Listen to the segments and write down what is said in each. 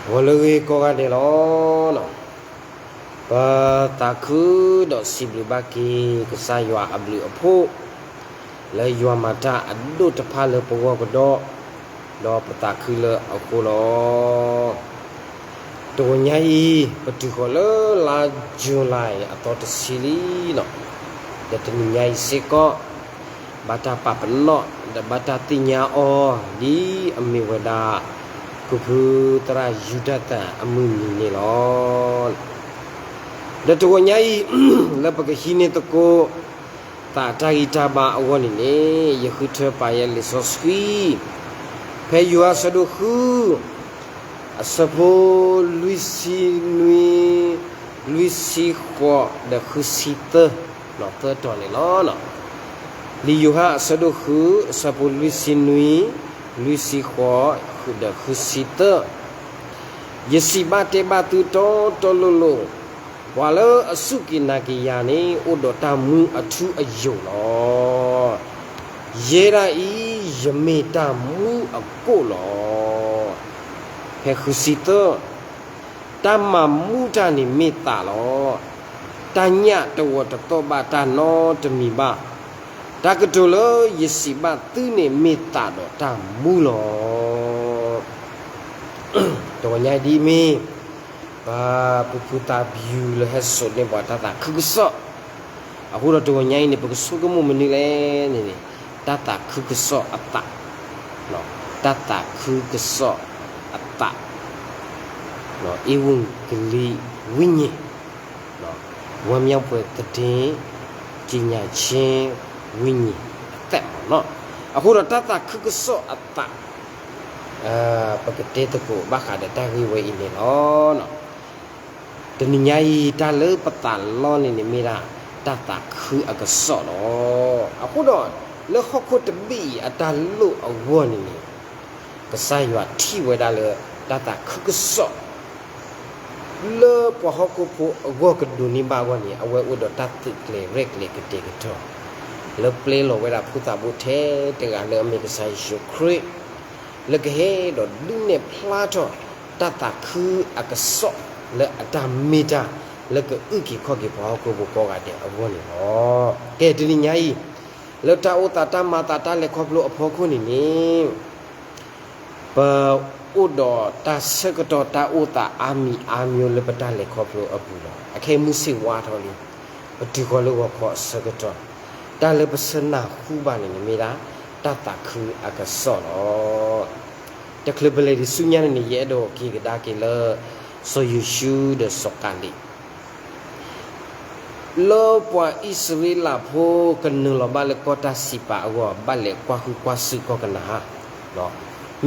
ဂီၤလၢအဂ့ၤကိးဂၤဒဲးလီၤ. ပသးခုဒီးစံးဘျုးဘၣ်က့ၤ ကစၢ်ယွၤအဘျုးအဖှိၣ် လၢယွၤမၤတၢ်အဒိၣ်တဖၣ်လၢပဂီၢ်ကဒီး, ဒီးပသးခုလၢအဃိလီၤ. တဂီၤညါအံၤ ပတုၤဃီၤလၢလါ July အသီတဆံလံလီၤ. ဒီးတနံၤညါအံၤစ့ၢ်ကီး ဘၣ်တၢ်ပာ်ပနီၣ် ဒီးဘၣ်တၢ်သ့ၣ်ညါအီၤ ဒ်အမ့ၢ်ဝဲဒၣ် ကုၢ်ဖုသရၣ်ယူဒၤသၣ်အမုၢ်နံၤန့ၣ်လီၤ. ဒီးတဂီၤညါအံၤ လၢပကဟံးန့ၢ်သကိး သးတၢ်ဂံၢ်တၢ်ဘါအဂီၢ်န့ၣ်န့ၣ် ယဃုထၢပာ်ယဲလံာ်စီဆှံ ဖဲယိၤဟၣ်အဆၢဒိၣ်ဃု အဆၢဖိလွံၢ်ဆံနွံ လွံၢ်ဆံဃိးဒီးဃုဆံသၢ သၢတီၤန့ၣ်လီၤ. လံာ်ယိၤဟၣ်အဆၢဒိၣ်ဃု အဆၢဖိလွံၢ်ဆံနွံ လွံၢ်ဆံဃိး ဒီးဃုဆံသၢ ယစံးဘၣ်တဲဘၣ်သုတီတီလိၤလိၤ, ပှၤလၢအစူၢ်က့ၤနာ်က့ၤယၤန့ၣ် အိၣ်ဒီးတၢ်မူအထူအယိာ်လီၤ. ယဲဒၣ်အံၤ ယမ့ၢ်တၢ်မူအကိၣ်လီၤ. ဖဲဃုဆံသၢ တၢ်မၤမူတၢ်န့ၣ်မ့ၢ်သးလီၤ. တၢ်ညၣ်တဝီၤတသီၣ်ဘၣ်တၢ်နီတမံၤဘၣ်. တၢ်ကတိၤလၢယစံးဘၣ်သုန့ၣ်မ့ၢ်သးဒီးတၢ်မူလီၤ. တဂီၤညါအံၤဒ်အမ့ၢ် ပှၤပူၤဖုသးပယူၤလၢဟဲစိာ်န့ၢ်ပှၤတၢ်သးခုကစီၣ်, အဃိဒီးတဂီၤညါအံၤန့ၣ် ပကဆိကမိၣ်မနုၤလဲၣ်န့ၣ်န့ၣ် တၢ်သးခုကစီၣ်အသး, တၢ်သးခုကစီၣ်အသး, ဧဝံဂေလိဝိညာဉ်, ဝမ်းမြောက်ပွဲသတင်း ကြေညာခြင်းဝိညာဉ်အသက်မ့ၢ်နီၤ. အဃိဒီးတၢ်သးခုကစီၣ်အသး ပကတဲသကိးဘၣ်ဃးဒီးတၢ်ဂ့ၢ်ဝဲအံၤန့ၣ်လီၤ. တနံၤညါအံၤ တၢ်လၢပသးလီန့ၣ်န့ၣ်မ့ၢ်ဒၣ် တၢ်သးခုအကစီၣ်လီၤ. အဃိဒီး လၢဟီၣ်ခိၣ်တဘ့ၣ်အံၤအတၢ်လိၣ်အဂီၢ်န့ၣ်န့ၣ် ကစၢ်ယွၤထံၣ်ဝဲဒၣ်လၢတၢ်သးခုကစီၣ် လၢပှၤဟီၣ်ခိၣ်ဖိအဂီၢ်ကဒိးန့ၢ်ဘၣ်အဂီၢ်န့ၣ် အဝဲအိၣ်ဒီးတၢ်သုးကျဲၤရဲၣ်ကျဲၤကတဲာ်ကတီၤ လၢပျဲလီၤဝဲဒၣ်ဖိသၣ်ဘိထဲတဂၤလၢအမ့ၢ်ကစၢ်ယ့ၣ်ၡူးခရံာ် လၢကဟဲဒီးဒုးနဲၣ်ဖျါထီၣ်တၢ်သးခုအကစီၣ်လၢအတၢ်မ့ၢ်တၢ်လၢကအုၣ်က့ၤခီၣ်က့ၤပှၤဟီၣ်ခိၣ်ဖိကိးဂၤဒဲးအဂီၢ်န့ၣ်လီၤ. ကဲတနံၤညါအံၤ လၢတၢ်အိၣ်သးတၢ်မၤသးတၢ်လဲၤခီဖျိအဖီခိၣ်န့ၣ်န့ၣ် ပအိၣ်ဒီးတၢ်ဆၢကတီၢ်တၢ်အိၣ်သးအါမံၤအါမျိၤလၢပတၢ်လဲၤခီဖျိအပူၤလီၤ. အခဲအံၤမုၢ်ဆ့ၣ်ဝါထီၣ်လံ, ပတုၤဃီၤလၢဂီၤခီအဆၢကတီၢ်, တၢ်လၢပဆၢနၢ်ဟူဘၣ်န့ၣ်န့ၣ်မ့ၢ်ဒၣ် တၢ်သးခုအကစီၣ်လီၤ. တချုးပလဲၤဒံးဆူညါန့ၣ်န့ၣ် ယအဲၣ်ဒိးက့ၤကဒါက့ၤလၢ စီၤယိၤၡူဒီးစီၤကၤလံး လၢပှၤအံၣ်စရ့လးဖိကနုာ်လီၤဘၣ်လၢကီၢ်တၢ်စံးပာ်အဂီၢ် ဘၣ်လဲၤကွၢ်ဟုၣ်ကွၢ်စူၣ်ကီၢ်ကနၤဧၣ်,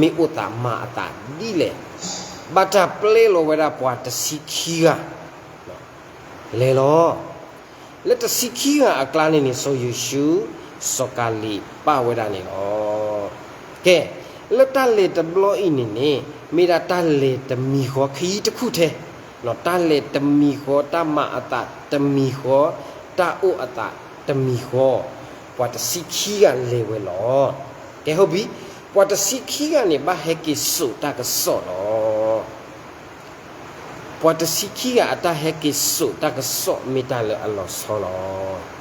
မ့ၢ်အိၣ်သးမၤအသးဒ်လဲၣ်, ဘၣ်တၢ်ပျဲလီၤဝဲဒၣ်ပှၤတဆံခံဂၤ လဲၤလီၤ. လၢတဆံခံဂၤအကျါန့ၣ်န့ၣ် စီၤယိၤၡူ စီၤကၤလံးပာ်ဝဲဒၣ်န့ၣ်လီၤ. ကဲ, လၢတၢ်လဲၤတဘျီအံၤန့ၣ်န့ၣ် မ့ၢ်ဒၣ်တၢ်လဲၤတမံၤဃီ ခယံာ်တခူၣ်ထဲ, တၢ်လဲၤတမံၤဃီ တၢ်မၤအသးတမံၤဃီ, တၢ်အိၣ်အသးတမံၤဃီ, ပှၤတဆံခံဂၤလဲၤဝဲလီၤ. ကဲ ဟုတ်ပြီ, ပှၤတဆံခံဂၤန့ၣ် ဘၣ်ဟဲက့ၤစိာ်တၢ်ကစီၣ်လီၤ. ပှၤတဆံခံဂၤအတၢ်ဟဲက့ၤစိာ်တၢ်ကစီၣ်မ့ၢ်တၢ်လၢအလီၤဆီလီၤ.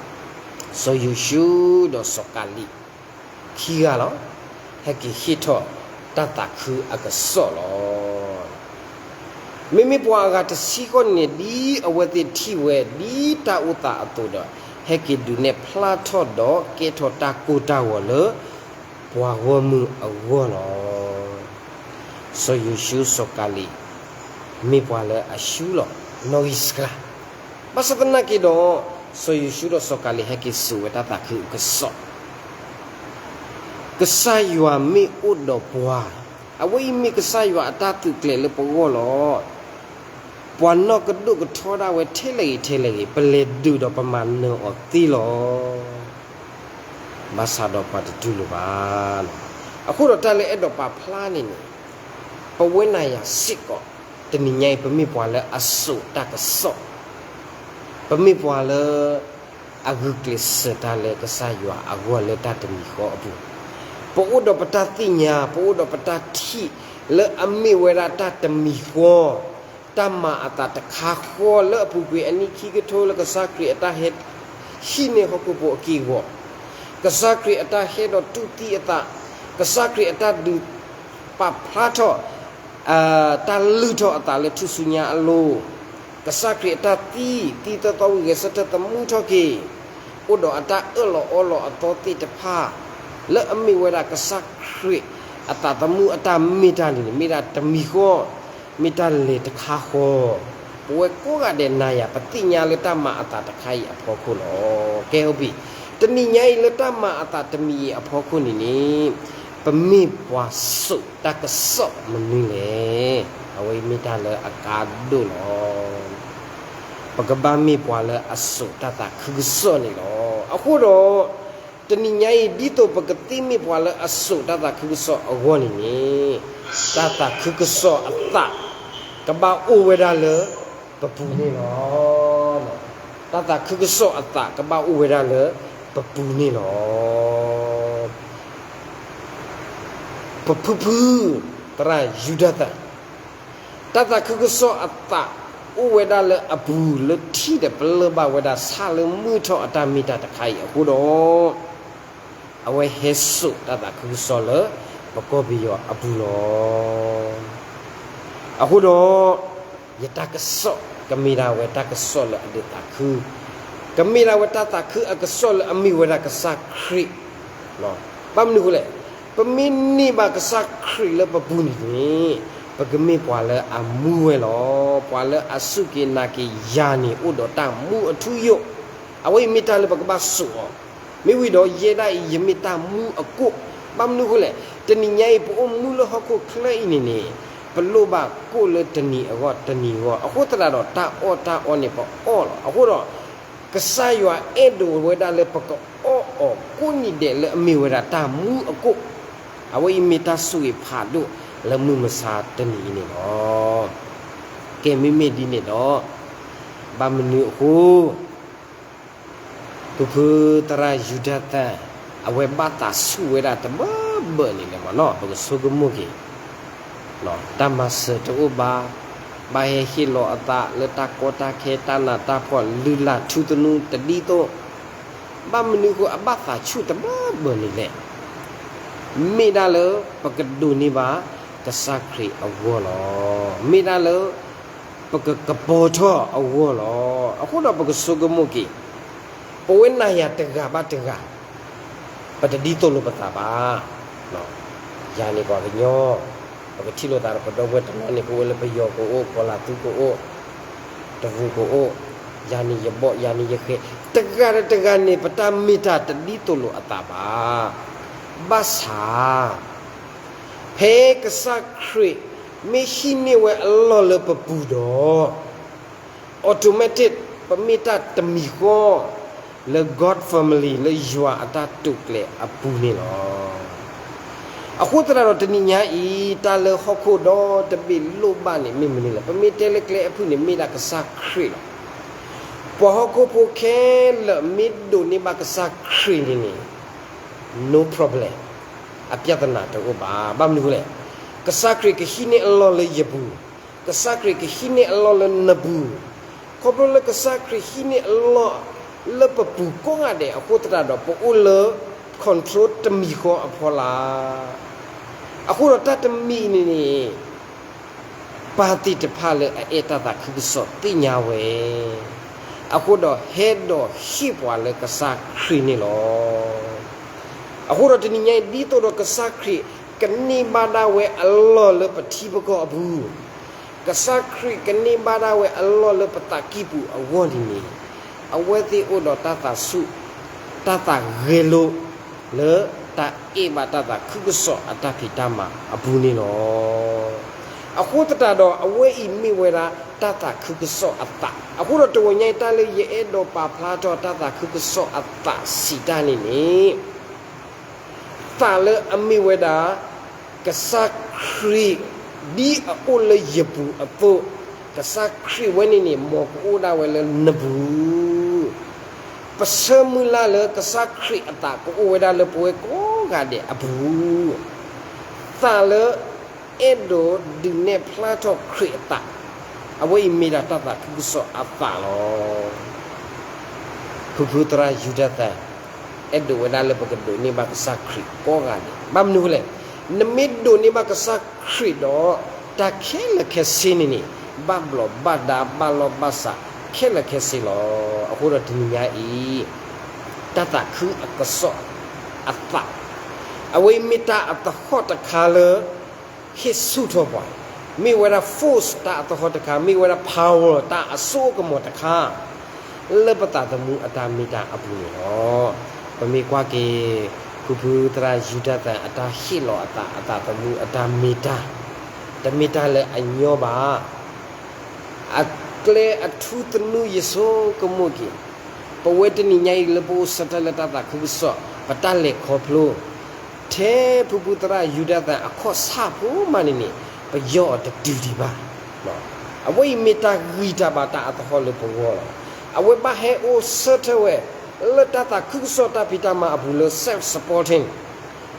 စီၤယိၤၡူဒီးစီၤကၤလံး ခံဂၤလီၤ. ဟဲက့ၤဟ့ၣ်ထီၣ်တၢ်သးခုအကစီၣ်လီၤ. မ့မ့ၢ်ပှၤအဂၤတဆံဃီန့ၣ် ဒ်အဝဲသ့ၣ်ထံၣ်ဝဲဒ်တၢ်အိၣ်သးအသိးဒီး ဟဲက့ၤဒုးနဲၣ်ဖျါထီၣ်ဒီးကဲထီၣ်တၢ်ကိၢ်တၢ်ဂီၤလၢ ပှၤဂီၢ်မုၢ်အဂီၢ်လီၤ. စီၤယိၤၡူစီၤကၤလံး မ့ၢ်ပှၤလၢအဆူလီၤ နီၣ်ဂံၢ်ဆှါ, ဘၣ်ဆၣ်သနာ်က့ဒီး စီၤယိၤၡူဒီးစီၤကၤလံးဟဲက့ၤစိာ်ဝဲတၢ်သးခုအကစီၣ်, ကစၢ်ယွၤမ့ၢ်အိၣ်ဒီးပှၤ, အဝဲအံၤမ့ၢ်ကစၢ်ယွၤအတၢ်သုးကျဲၤလၢပဂီၢ်လီၤ. ပှၤနီၢ်ကဒိၣ်ကထီဒၣ်ဝဲထဲလဲၣ်ဂ့ၤထဲလဲၣ်ဂ့ၤ ပလဲၤဒုးဒီးပမၤနၢၤအီၤသ့လီၤ. ဘၣ်ဆၣ်ဒီးပှၤတတူၢ်လိာ်ဘၣ်. အဃိဒီးတၢ်လၢအဲၣ်ဒိးပာ်ဖျါန့ၣ်န့ၣ် ပဝဲနၤယၤစ့ၢ်ကီး တနံၤညါအံၤ ပမ့ၢ်ပှၤလၢအစိာ်တၢ်ကစီၣ်, ပမ့ၢ်ပှၤလၢ အဂုာ်ကျဲးစၢးတၢ်လၢကစၢ်ယွၤအဂီၢ်လၢတၢ်တမံၤဃီအပူၤ, ပအိၣ်ဒီးပတၢ်သ့ၣ်ညါ, ပအိၣ်ဒီးပတၢ်ထံၣ်, လၢအမ့ၢ်ဝဲဒၣ်တၢ်တမံၤဃီ, တၢ်မၤအသးတခါဃီလၢအပူၤကွံာ်အနံၣ်ခံကထိလၢကစၢ်ခရံာ်အတၢ်ဟဲဟံးန့ၢ်ဟီၣ်ခိၣ်ဖိအက့ၢ်အဂီၤ, ကစၢ်ခရံာ်အတၢ်ဟဲဒီးတူၢ်သံအသး, ကစၢ်ခရံာ်အတၢ်ဒုးပာ်ဖျါထီၣ် တၢ်လုၢ်ထီၣ်အသးလၢထူၣ်စုညါအလိၤ, ကစၢ်ခရံာ်အတၢ်သံ, သံသၢသီဝံၤဂဲၤဆၢထၢၣ်သမူထီၣ်က့ၤ, အိၣ်ဒီးအတၢ်အၢၣ်လီၤအီလီၤအသီသ့ၣ်တဖၣ်, လၢအမ့ၢ်ဝဲဒၣ်ကစၢ်ခရံာ်အသးသမူအတၢ်မ့ၢ်တၢ်န့ၣ်န့ၣ် မ့ၢ်ဒၣ်တမံၤဃီ, မ့ၢ်တၢ်လဲၤတခါဃီ, ပဝဲကိးဂၤဒဲးနၤယၤ ပသ့ၣ်ညါလၢတၢ်မၤအသးတခါအံၤအဖီခိၣ်လီၤ. ကဲ ဟုတ်ပြီ, တနံၤညါအံၤလၢတၢ်မၤအသးတမံၤအံၤအဖီခိၣ်န့ၣ်န့ၣ်, ပမ့ၢ်ပှၤစိာ်တၢ်ကစီၣ်မနုၤလဲၣ်. အဝဲအံၤမ့ၢ်တၢ်လၢအကါဒိၣ်လီၤ. ပကဘၣ်မ့ၢ်ပှၤလၢအစိာ်တၢ်သးခုကစီၣ်န့ၣ်လီၤ. အဃိဒီး, တနံၤညါအံၤ ဒ်သိးပကသ့မ့ၢ်ပှၤလၢအစိာ်တၢ်သးခုကစီၣ်အဂီၢ်န့ၣ်န့ၣ်, တၢ်သးခုကစီၣ်အသး ကဘၣ်အိၣ်ဝဲဒၣ်လၢပပူၤန့ၣ်လီၤ. တၢ်သးခုကစီၣ်အသးကဘၣ်အိၣ်ဝဲဒၣ်လၢပပူၤန့ၣ်လီၤ. ပဖုဖု သရၣ်ယူဒၤသၢၣ်, တၢ်သးခုကစီၣ်အသးအိၣ်ဝဲဒၣ်လၢအပူၤလၢထံၣ်ဒီးပလၢၢ်ဘၣ်ဝဲဒၣ်ဆၣ်လၢမုၢ်ထီၣ်အတၢ်မ့ၢ်တၢ်တခါအံၤအဃိဒီး, အဝဲဟဲစိာ်တၢ်သးခုကစီၣ်လၢပကီၢ်ပယီၤအပူၤလီၤ. အဃိဒီး, ယတၢ်ကစီၣ်ကမ့ၢ်ဒၣ်ဝဲတၢ်ကစီၣ်လၢအဒုးသးခု, ကမ့ၢ်ဒၣ်ဝဲတၢ်သးခုအကစီၣ်လၢအမ့ၢ်ဝဲဒၣ်ကစၢ်ခရံာ် ဘၣ်မနုၤအဃိလဲၣ်, ပမ့ၢ်န့ၢ်ဘၣ်ကစၢ်ခရံာ်လၢပပူၤန့ၣ်န့ၣ်, ပကမ့ၢ်ပှၤလၢအမူဝဲလီၤ. ပှၤလၢအစူၢ်က့ၤနာ်က့ၤယၤန့ၣ် အိၣ်ဒီးတၢ်မူအထူအယိာ်, အဝဲအံၤမ့ၢ်တၢ်လၢပကဘၣ်စိာ်အီၤ, မ့ၢ်ဝံၤဒီးယဲဒၣ်အံၤ ယမ့ၢ်တၢ်မူအကိၣ်, ဘၣ်မနုၤအဃိလဲၣ်, တနံၤညါအံၤ ပအိၣ်မူလၢဟီၣ်ခိၣ်ချၢအံၤန့ၣ်န့ၣ်, ပလိၣ်ဘၣ်ကိၣ်လၢတနံၤအဂီၢ်တနံၤအဂီၢ်, အဃိသတးဒီးတၢ်အီၣ်တၢ်အီန့ၣ် ပအီၣ်လီၤ. အဃိဒီး ကစၢ်ယွၤအဲၣ်ဒိးဝဲဒၣ်လၢပကအီၣ်အီၤကိးနံၤဒဲးလၢအမ့ၢ်ဝဲဒၣ်တၢ်မူအကိၣ်, အဝဲအံၤမ့ၢ်တၢ်ဆိၣ်ဂ့ၤဖးဒိၣ်လၢမုၢ်မဆါတနံၤအံၤန့ၣ်လီၤ. ကဲ မ့မ့ၢ်ဒ်န့ၣ်ဒီး, ဘၣ်မနုၤအဃိ ဖုဖုသရၣ်ယူဒၤသၢၣ် အဝဲဘၣ်သးဆူၣ်ဝဲဒၣ်တဘၢဘၢန့ၣ်လဲၣ်မ့ၢ်နီၤ, ပကဆိကမိၣ်က့ၤ တၢ်မၤစၢၤတအိၣ်ဘၣ်, ဘၣ်ဟဲဟ့ၣ်လီၤအသးလၢတၢ်ကီတၢ်ခဲ တၢ်နးတၢ်ဖှီၣ် လုၢ်လၢ်ထူသနူတဒ်သိး, ဘၣ်မနုၤအဃိအဘၣ်သးဆူၣ်တဘၢဘၢန့ၣ်လဲၣ်. မ့ၢ်ဒၣ်လၢပကဒိးန့ၢ်ဘၣ်ကစၢ်ခရံာ်အဂီၢ်လီၤ. မ့ၢ်ဒၣ်လၢ ပကကပီၤထီၣ်အဂီၢ်လီၤ. အဃိဒီးပကဆိကမိၣ်က့ၤ ပဝဲနၤယၤတဂၤဘၣ်တဂၤ ပတဒ်သိးလိာ်ပသးဘၣ်. ယၤန့ၣ်ပှၤကညီ, ပကထံၣ်လိာ်သးဒီးပဒီပုၢ်ဝဲၢ်တနီၤန့ၣ် ကအိၣ်လၢပယီၤကအိၣ်, ကီၤလၤသူကအိၣ်, တရူးကအိၣ်, ယၤန့ၣ်ယဘီၣ် ယၤန့ၣ်ယဃဲၤ, တဂၤဒီးတဂၤန့ၣ် ပတၢ်မ့ၢ်တၢ်တဒ်သိးလိာ်အသးဘၣ်. ဘၣ်ဆၣ် ဖဲကစၢ်ခရံာ်မ့ၢ်ဟံးန့ၢ်ဝဲအလီၢ်လၢပပူၤဒီး automatic ပမ့ၢ်တၢ်တမံၤဃီ လၢ God family လၢယွၤအတၢ်တိာ်ကျဲၤအပူၤန့ၣ်လီၤ. အဃိသတးဒီးတနံၤညါအံၤ တၢ်လၢဟီၣ်ခိၣ်ဒီတဘ့ၣ်လိၣ်ဘၣ်န့ၣ် မ့ၢ်မနုၤလဲၣ်, ပမ့ၢ်တဲလၢကျဲအဖုၣ်န့ၣ် မ့ၢ်ဒၣ်ကစၢ်ခရံာ်လီၤ. ပှၤဟီၣ်ခိၣ်ဖိခဲလၢာ်မ့ၢ်ဒိးန့ၢ်ဘၣ်ကစၢ်ခရံာ်န့ၣ်န့ၣ် no problem, အပြဿနာတအိၣ်ဘၣ်. ဘၣ်မနုၤအဃိလဲၣ်, ကစၢ်ခရံာ်ကဟံးန့ၢ်အလီၢ်လၢယပူၤ, ကစၢ်ခရံာ်ကဟံးန့ၢ်အလီၢ်လၢနပူၤ, ခီဖျိလၢကစၢ်ခရံာ်ဟံးန့ၢ်အလီၢ်လၢပပူၤကိးဂၤဒဲးအဃိသတးဒီး ပအိၣ်လၢ control တမံၤဃီအဖီလာ်. အဃိဒီးတၢ်တမံၤန့ၣ်န့ၣ် ပၢ်သ့ၣ်တဖၣ်လၢအအဲၣ်တၢ်သးခုကစီၣ်သ့ၣ်ညါဝဲ, အဃိဒီးဟဲဒိးဟ့ၣ်ပှၤလၢကစၢ်ခရံာ်န့ၣ်လီၤ. အဃိဒီးတနံၤညါအံၤ ဒ်သိးဒီးကစၢ်ခရံာ်ကန့ၢ်ဘၣ်ဒၣ်ဝဲအလီၢ်လၢပထံပကီၢ်အပူၤ, ကစၢ်ခရံာ်ကန့ၢ်ဘၣ်ဒၣ်ဝဲအလီၢ်လၢပသးကံၢ်ပူၤအဂီၢ်န့ၣ်န့ၣ်, အဝဲသ့ၣ်အိၣ်ဒီးတၢ်သးဆူၣ် တၢ်သးဂဲၤလိာ် လၢတၢ်အဲၣ်ဘၣ်တၢ်သးခုကစီၣ်အတၢ်ဖံးတၢ်မၤအပူၤန့ၣ်လီၤ. အဃိသတးဒီး အဝဲအံၤမ့ၢ်ဝဲဒၣ်တၢ်သးခုကစီၣ်အသး. အဃိဒီးတဂီၤညါအံၤ တၢ်လၢယအဲၣ်ဒိးပာ်ဖျါထီၣ်တၢ်သးခုကစီၣ်အသးစံးတၢ်န့ၣ်န့ၣ် သးလၢအမ့ၢ်ဝဲဒၣ် ကစၢ်ခရံာ် ဒ်အအိၣ်လၢယပူၤအသိး, ကစၢ်ခရံာ်ဝဲန့ၣ်န့ၣ် မ်ကအိၣ်ဒၣ်ဝဲလၢနပူၤ. ပဆၢမုၢ်လၢ်လၢကစၢ်ခရံာ်အသးကအိၣ်ဝဲဒၣ်လၢပဝဲကိးဂၤဒဲးအပူၤ. သးလၢ အဲၣ်ဒိးဒုးနဲၣ်ဖျါထီၣ်ခရံာ်အသး, အဝဲအံၤမ့ၢ်ဒၣ်တၢ်သးခုကစီၣ်အသးလီၤ. ဖုဖုသရၣ်ယူဒၤသၢၣ် အဲၣ်ဒိးဝဲဒၣ်လၢပကဒိးန့ၢ်ဘၣ်ကစၢ်ခရံာ်ကိးဂၤဒဲး, ဘၣ်မနုၤလဲၣ်, နမ့ၢ်ဒိးန့ၢ်ဘၣ်ကစၢ်ခရံာ်ဒီး တၢ်ခဲလၢာ်ခဲဆ့န့ၣ်န့ၣ် ဘၣ်ဘျီးဘၣ်ဒါဘၣ်လီၢ်ဘၣ်စးခဲလၢာ်ခဲဆ့လီၤ. အဃိဒီးတနံၤညါအံၤ တၢ်သးခုအကစီၣ်အသး, အဝဲအံၤမ့ၢ်တၢ်အသဟီၣ်တခါလၢ ဟ့ၣ်ဆူၣ်ထီၣ်ပှၤ, မ့ၢ်ဝဲဒၣ် force တၢ်အသဟီၣ်တခါ, မ့ၢ်ဝဲဒၣ် power တၢ်အစိအကမီၤတခါ လၢပသးသမူအတၢ်မ့ၢ်တၢ်အပူၤန့ၣ်လီၤ. ပမ့ၢ်ကွၢ်က့ၤ ဖုဖုသရၣ်ယူဒၤသၢၣ်အတၢ်ဟ့ၣ်လီၤအသး အသးသမူအတၢ်မ့ၢ်တၢ်, တမ့ၢ်တၢ်လၢအညီဘၣ်. အကျဲအထူသနူယဆိကမိၣ်က့ၤ, ပဝဲတနံၤညါအံၤလၢပအိၣ်ဆၢထၢၣ်လၢတၢ်သးခုကစီၣ် ပတၢ်လဲၤခီဖျိ ထဲဖုဖုသရၣ်ယူဒၤသၢၣ်အခီၣ်ဆၣ်ဖိမးန့ၣ်န့ၣ် ပယီၢ်အီၤတတုၤဒံးဘၣ်. အဝဲအံၤမ့ၢ်တၢ်ဂံၢ်တၢ်ဘါတၢ်အသဟီၣ်လၢပဂီၢ်လီၤ. အဝဲဘၣ်ဟဲအိၣ်ဆၢထၢၣ်ဝဲ လၢတၢ်သးခုကစီၣ်တၢ်ဖံးတၢ်မၤအပူၤလၢ self supporting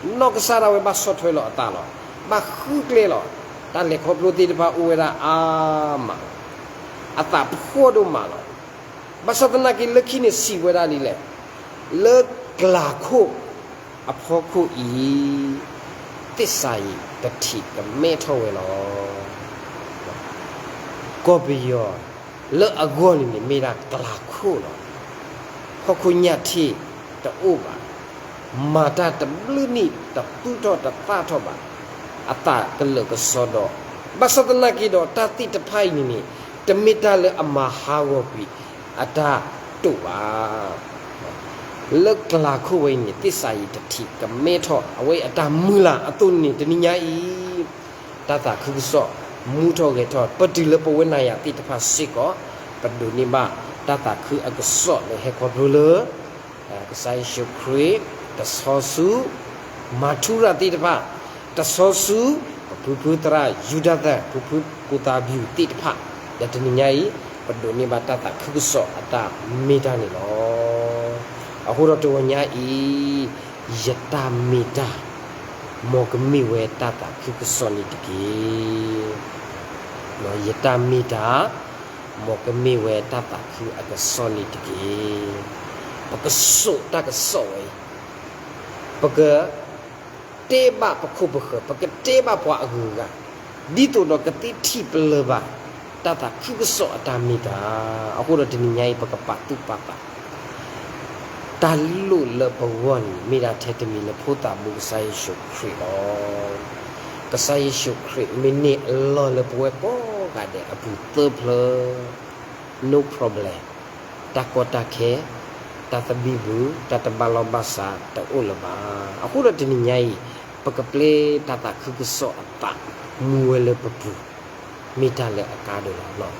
နီၢ်ကစၢ်ဒၣ်ဝဲဘၣ်ဆီၣ်ထွဲလီၤအသးလီၤ. ဘၣ်ဃုကျဲလီၤ. တၢ်လဲၤခီဖျိသ့ၣ်တဖၣ်အိၣ်ဝဲဒၣ်အါမးလီၤ. အသးဖှီၣ်ဒိၣ်မးလီၤ. ဘၣ်ဆၣ်သနာ်က့လၢခံန့ၣ်စံးဝဲဒၣ်ဒ်လဲၣ်, လၢကျးခိၣ်အဖီခိၣ်အံၤ သစ္စာရည်တထံးကမဲထီၣ်ဝဲလီၤ. ကီၢ်ပယီၤလၢအဂီၢ်န့ၣ်န့ၣ် မ့ၢ်ဒၣ်ကျးခိၣ်လီၤ. ဟီၣ်ခိၣ်ညၣ်ထံၣ်တအိၣ်ဘၣ်, မၤတၢ်တဘျုးနံၣ်တသူၣ်ထီၣ်တသၣ်ထီၣ်ဘၣ်, အသးကလၢာ်ကစီဒီ, ဘၣ်ဆၣ်သနာ်က့ဒီး တၢ်သ့ၣ်တဖၣ်အံၤန့ၣ်န့ၣ် တမ့ၢ်တၢ်လၢအမၤဟးဂီၤကွံာ်အတၢ်တိာ်ဘၣ်. လၢကျးခိၣ်ဝဲအံၤန့ၣ် သစ္စာရည်တထံးကမဲထီၣ် အဝဲအတၢ်မုၢ်လၢ်အသိးန့ၣ် တနံၤညါအံၤ တၢ်သးခုကစီၣ် မူထီၣ်ဂဲၤထီၣ် ပတုၤလၢပဝဲနၤယၤသ့ၣ်တဖၣ်စ့ၢ်ကီး ပဒိးန့ၢ်ဘၣ်တၢ်သးခုအကစီၣ်လၢဟဲခီဖျိလၢ ကစၢ်ယ့ၣ်ၡူးခရံာ် တဆီဆူ မၤထူရၤသ့ၣ်တဖၣ်, တဆီဆူ ပဖုဖုသရၣ်ယူဒၤသၢၣ် ဖုဖုကူသးဘယူးသ့ၣ်တဖၣ်, ဒီးတနံၤညါအံၤ ပဒိးန့ၢ်ဘၣ်တၢ်သးခုကစီၣ်အတၢ်မ့ၢ်တၢ်န့ၣ်လီၤ. အဃိဒီးတဂီၤညါအံၤ ယတၢ်မ့ၢ်တၢ် မ်ကမ့ၢ်ဝဲတၢ်သးခုကစီၣ်န့ၣ်တက့ၢ်. ယတၢ်မ့ၢ်တၢ် မ်ကမ့ၢ်ဝဲတၢ်သးခုအကစီၣ်န့ၣ်တက့ၢ်. ပကစိာ်တၢ်ကစီၣ်ဝဲအံၤ, ပကတဲဘၣ်ပခိၣ်ပဃၢၤ, ပကတဲဘၣ်ပှၤအဂုၤအဂၤ, ဒ်သိးဒီးကသ့ထံၣ်ပလၢၢ်ဘၣ် တၢ်သးခုကစီၣ်အတၢ်မ့ၢ်တၢ်. အဃိဒီးတနံၤညါအံၤ ပကပာ်သူၣ်ပာ်သး တၢ်လိၣ်လၢပဂီၢ်န့ၣ် မ့ၢ်ဒၣ်ထဲတမံၤလၢဖိသၣ်ဘိကစၢ်ယ့ၣ်ၡူးခရံာ်လီၤ. ကစၢ်ယ့ၣ်ၡူးခရံာ်မ့ၢ်န့ၢ်အလီၢ်လၢပဝဲကိးဂၤဒဲးအပူၤသၢဖျၢၣ် no problem, တၢ်ကီတၢ်ခဲ, တၢ်သဘံၣ်ဘုၣ်, တၢ်တဘၣ်လီၢ်ဘၣ်စးတအိၣ်လၢၤဘၣ်. အဃိဒီးတနံၤညါအံၤ ပကပျဲတၢ်သးခုကစီၣ်အသး မူဝဲလၢပပူၤ မ့ၢ်တၢ်လၢအကါဒိၣ်လီၤ.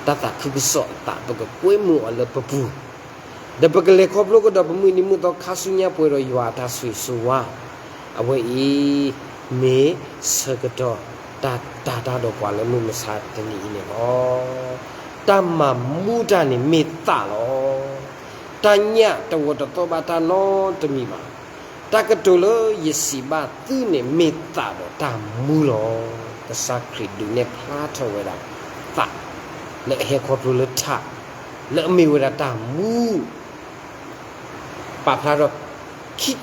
တၢ်သးခုကစီၣ်အသး ပကကွဲမုာ်အီၤလၢပပူၤ, ဒီးပကလဲၤခီဖျိကဒီးပမုၢ်နံၤမုၢ်သီခါဆူညါပှဲၤဒီးယွၤအတၢ်ဆိၣ်ဂ့ၤဆိၣ်ဝါ, အဝဲအံၤ မ့ၢ်ဆၢကတီၢ်တၢ်တၤတၢ်ဒီးပှၤလၢမုၢ်မဆါတနံၤအံၤန့ၣ်လီၤ. တၢ်မၤမူတၢ်န့ၣ်မ့ၢ်သးလီၤ. တၢ်ညၣ်တဝီတသီဘၣ်တၢ်နီတမံၤဘၣ်. တၢ်ကတိၤလၢယစံးဘၣ်သုန့ၣ်မ့ၢ်သးဒီးတၢ်မူလီၤ. ကစၢ်ခရံာ်ဒုးနဲၣ်ဖျါထီၣ်ဝဲဒၣ်သး လၢအဟဲခီဖျိလၢထး လၢအမ့ၢ်ဝဲဒၣ်တၢ်မူ ပာ်ဖျါထီၣ်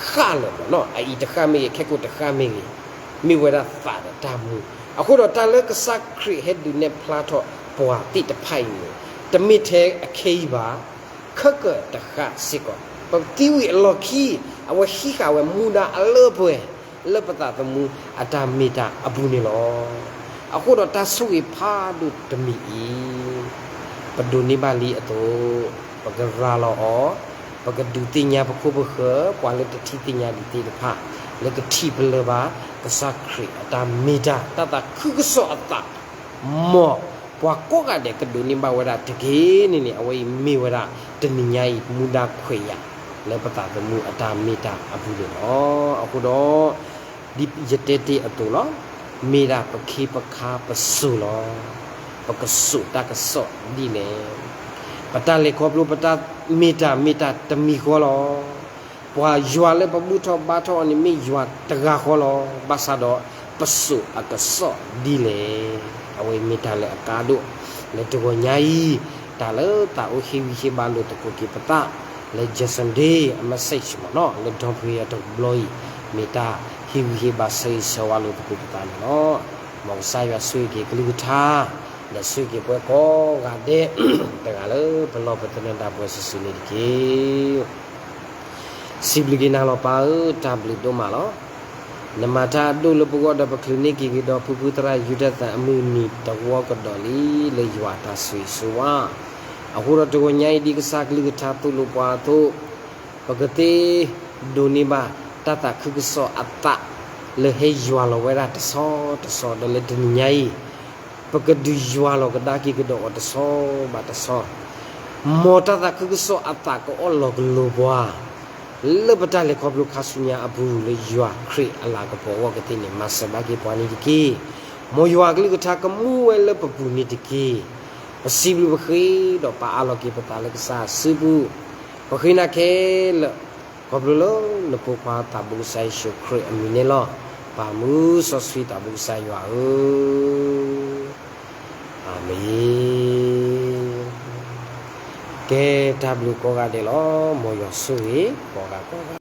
ခံဃၣ်လၢာ်ဘၣ်နီၤ, အအံၤတဃၣ်မ့ၢ်ဂ့ၤ, ခဲကိာ်တဃၣ်မ့ၢ်ဂ့ၤ, မ့ၢ်ဝဲဒၣ်သးဒီးတၢ်မူ. အဃိဒီးတၢ်လၢကစၢ်ခရံာ်ဟဲဒုးနဲၣ်ဖျါထီၣ်ပှၤသ့ၣ်တဖၣ်အံၤန့ၣ် တမ့ၢ်ထဲအခဲအံၤဘၣ်, ခဲကတဃၣ်စ့ၢ်ကီး ပသံဝံၤအလီၢ်ခံ အဝဲဟံးဃာ်ဝဲမူဒါအလၢပှဲၤ လၢပသးသမူအတၢ်မ့ၢ်တၢ်အပူၤန့ၣ်လီၤ. အဃိဒီးတၢ်ဆိၣ်ဂ့ၤဖးဒိၣ်တမံၤအံၤ ပဒိးန့ၢ်ဘၣ်လံအသိး, ပကရၤလီၤအီၤ, ပကဒုးသ့ၣ်ညါပခိၣ်ပဃၢၤ ပှၤလၢတထံၣ်သ့ၣ်ညါဒံးသ့ၣ်တဖၣ် လၢကထံၣ်ပလၢၢ်ဘၣ် ကစၢ်ခရံာ်အတၢ်မ့ၢ်တၢ် တၢ်သးခုကစီၣ်အသး မ်ပှၤကိးဂၤဒဲးကဒိးန့ၢ်ဘၣ်ဝဲဒၣ်တက့ၢ်န့ၣ်န့ၣ် အဝဲအံၤမ့ၢ်ဝဲဒၣ်တနံၤညါအံၤ မူဒါခွဲးယာ် လၢပသးသမူအတၢ်မ့ၢ်တၢ်အပူၤန့ၣ်လီၤ. အဃိဒီး ဒ်ယတဲတ့ၢ်အသိးလီၤ, မ့ၢ်ဒၣ်ပခ့ပခါပစိၤလီၤ. ပကစိာ်တၢ်ကစီၣ်ဒ်လဲၣ်. ပတၢ်လဲၤခီဖျိ ပတၢ်မ့ၢ်တၢ်မ့ၢ်တၢ်တမံၤဃီလီၤ. ပှၤယွၤလၢပဘူၣ်ထီၣ်ဘါထီၣ်အီၤန့ၣ် မ့ၢ်ယွၤတဂၤဃီလီၤ. ဘၣ်ဆၣ်ဒီး ပစိာ်အကစီၣ်ဒ်လဲၣ်. အဝဲမ့ၢ်တၢ်လၢအကါဒိၣ် လၢတဂီၤညါအံၤ, တၢ်လၢသးအိၣ်ဟ့ၣ်ဂံၢ်ဟ့ၣ်ဘါလိာ်သကိးက့ၤပသး လၢ Jackson Day အ message မ့ၢ်နီၤ လၢဒီဖုယၤတဘျီအံၤ, မ့ၢ်တၢ်ဟ့ၣ်ဂံၢ်ဟ့ၣ်ဘါဆၢဂ့ၤဆၢဝါလိာ်သကိးပသးန့ၣ်လီၤ. မ်ကစၢ်ယွၤဆိၣ်ဂ့ၤက့ၤကလုၢ်ကထါ ဒီးဆိၣ်ဂ့ၤက့ၤပှၤကိးဂၤဒဲး တဂၤလၢပလီၢ်ပသနၢၣ်ဒၣ်ပှဲၤစုာ်စုာ်န့ၣ်တက့ၢ်. စံးဘျုးက့ၤနၤလီၤပၢ်ဧၢ, တၢ်ဘျုးဒိၣ်မးလီၤ. နမၤတၢ်အဒိၣ်လၢပဂီၢ်ဒီးပချုးန့ၢ်က့ၤကဒီးဖုဖုသရၣ်ယူဒၤသၣ်အမုၢ်နံၤတဝီကဒီးလံ လၢယွၤတၢ်ဆိၣ်ဂ့ၤဆိၣ်ဝါ. အဃိဒီးတဂီၤညါအံၤဒ်ကစၢ်ကလုၢ်ကထါသိၣ်လိပှၤအသိး, ပကသ့ဒိးန့ၢ်ဘၣ်တၢ်သးခုကစီၣ်အသး လၢဟဲယွၤလီၤဝဲဒၣ်တဆီတဆီဒီးလၢတနံၤညါအံၤ ပကဒုးယွၤလီၤကဒါက့ၤကဒီးအီၤတဆီဘၣ်တဆီ, မ်တၢ်သးခုကစီၣ်အသးကအီၣ်လီၤကလိၤပှၤ လၢပတၢ်လဲၤခီဖျိခါဆူညါအပူၤ လၢယွၤခရံာ်အလၤကပီၤအဂီၢ်ကသ့န့ၣ် မၤစၢၤဘၣ်က့ၤပှၤန့ၣ်တက့ၢ်. မ်ယွၤကလုၢ်ကထါကမူဝဲလၢပပူၤန့ၣ်တက့ၢ်. ပစံးဘျုးပဃ့ဒီးပအးလီၤက့ၤပသးလၢကစၢ်အစုပူၤ, ပဃ့နၤခဲလၢာ် ခီဖျိလၢနဖိခွါသးဘိကစၢ်ယ့ၣ်ၡူးခရံာ်အမံၤန့ၣ်လီၤ. ပၢ်မုစီဆှံသးဘိကစၢ်ယွၤဧၢ, အၤမ့ၣ်. ကဲ တၢ်ဘျုးကိးဂၤဒဲးလီၤ. မ်ယွၤဆိၣ်ဂ့ၤကိးဂၤကိးဂၤ